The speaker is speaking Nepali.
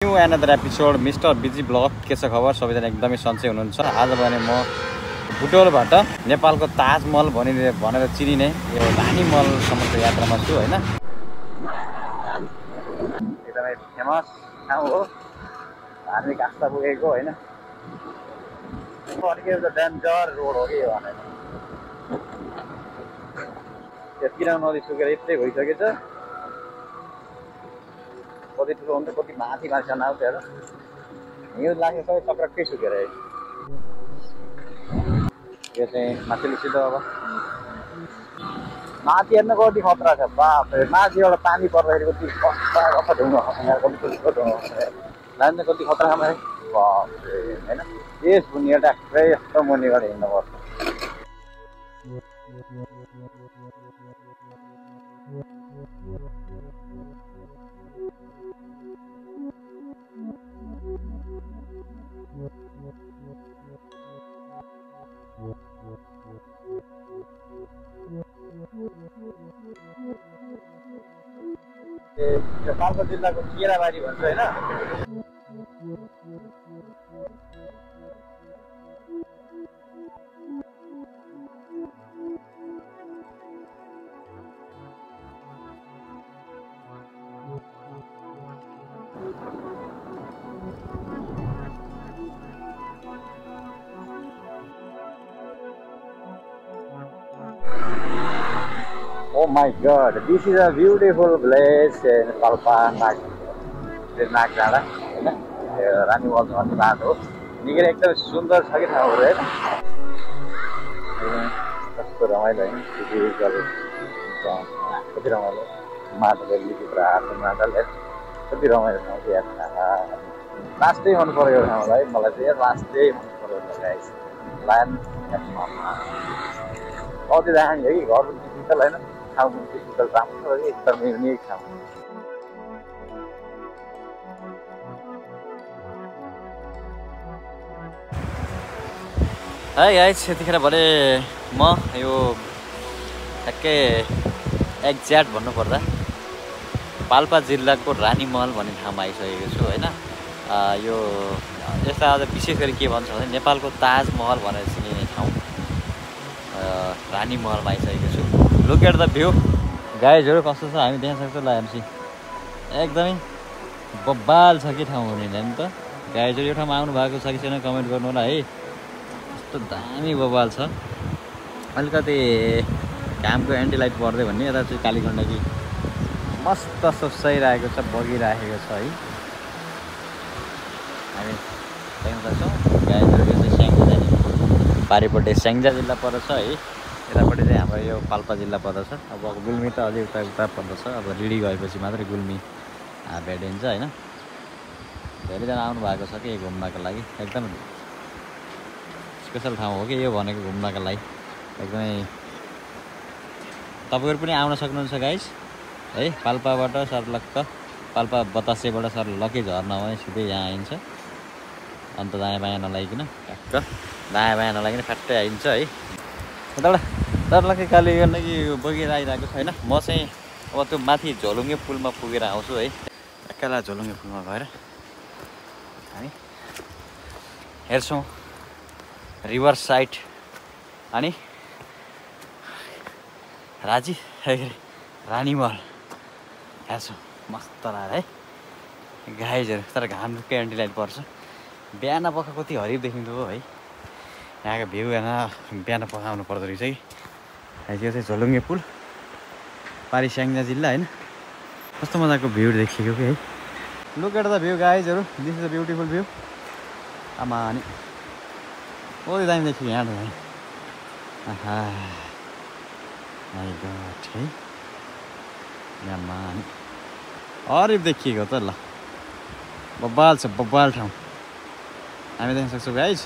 New another episode mister busy blog. के छ खबर? सबैजना एकदमै सन्चै हुनुहुन्छ। आज भने म बुटोलबाट नेपालको ताजमहल भनेर चिनिने यो रानी महलसम्मको यात्रामा छु हैन। एकदमै फेमस ठाउँ हो, धार्मिक आस्था पुगेको हैन। डेन्जर रोड हो कि यो भनेर त्यो किरा नदी सुकेर यस्तै भइसकेछ। कति ठुलो हुन्छ, कति माथि मान्छेसम्म आउँछ हेर। हिउँ लाग्यो सबै चक्रक्कै सुकेर यो चाहिँ माथिल्लो सिधो। अब माथि हेर्न कति खतरा छ, बाप रे। माथिबाट पानी पर्दाखेरि कति कता ढुङ्गा कति ठुलो ढुङ्गा लान्छ, कति खतरामा है बाप रे होइन। यस बुनिया ट्याक्कै यस्तो मुनिबाट हिँड्नुपर्छ। यो पाल्पा जिल्लाको केराबारी भन्छ होइन। Oh my God, this is a beautiful place in Palpa नागडाँडा होइन। रानी महल भन्ने बाटो हो। निकै एकदमै सुन्दर छ कि ठाउँहरू होइन। कस्तो रमाइलो होइन, कति रमाइलो। माटोले लिपिपुरा हातको माटोले कति रमाइलो ठाउँ चाहिँ याद। लास्टै मन पऱ्यो यो ठाउँलाई मलाई चाहिँ। लास्टै मन पऱ्यो गाइस, लायन कति दामी हो कि घर शीतल होइन। ठाउँ पनि शीतल राम्रो हो कि एकदम युनिक ठाउँ। है गाइस, यतिखेर भने म यो ठ्याक्कै एक्ज्याक्ट भन्नुपर्दा पाल्पा जिल्लाको रानी महल भन्ने ठाउँमा आइसकेको छु होइन। यो यसलाई आज विशेष गरी के भन्छ भने नेपालको ताजमहल भनेर चिनिने ठाउँ रानी महलमा आइसकेको छु। लुक एट द भ्यू गाइजहरू कस्तो छ हामी देख्न सक्छौँ। लाएपछि एकदमै बब्बाल छ कि ठाउँ हुने नि त गाइजहरू। यो ठाउँमा आउनु भएको छ कि छैन कमेन्ट गर्नु होला है। यस्तो दामी बब्बाल छ। अलिकति घामको एन्टी लाइट पर्दै भन्ने यता चाहिँ कालीगण्डकी मस्त सोसाइरहेको छ, बगिरहेको छ है। हामी देख्न सक्छौँ गाइजहरू। यो चाहिँ स्याङ्जा जाने पारिपट्टि स्याङ्जा जिल्ला पर्दछ है। यतापट्टि चाहिँ हाम्रो यो पाल्पा जिल्ला पर्दछ। अब गुल्मी त अझै उता पर्दछ। अब रिडी गएपछि मात्रै गुल्मी भेटिन्छ होइन। धेरैजना आउनु भएको छ कि घुम्नको लागि। एकदम स्पेसल ठाउँ हो कि यो भनेको घुम्नको लागि। एकदमै तपाईँहरू पनि आउन सक्नुहुन्छ गाइस है। पाल्पाबाट सर्लक्क पाल्पा बतासेबाट सर्लक्कै झर्न भने सिधै यहाँ आइन्छ। अन्त दायाँ बायाँ नलागिकन टक्क दायाँ बायाँ नलागिकन फ्याट्टै आइन्छ है। उताबाट सर्लक्कै कालीगण्डकी बगेर आइरहेको छ होइन। म चाहिँ अब त्यो माथि झोलुङ्गे पुलमा पुगेर आउँछु है। एक्काला झोलुङ्गे पुलमा गएर हामी हेर्छौँ रिभर साइड अनि रानी महल हेर्छौँ। मस्त लाग्यो है गाइजहरू। तर घामकै एन्टी लाइट पर्छ। बिहान पख कति हरियो देखिँदो हो है। यहाँको भ्यू हेर्न बिहान पख आउनु पर्दो रहेछ कि। यो चाहिँ झोलुङ्गे पुल पारी स्याङ्जा जिल्ला होइन। कस्तो मजाको भ्यू देखिएको कि है। लुक एट द भ्यू गाइजहरू, this is a beautiful view. आमा अनि कति दामी देखियो यहाँ है। माइ गॉड है। आमा अनि हरियो देखिएको त ल। बब्बाल छ, बब्बाल ठाउँ हामी देख्न सक्छौँ गाइज।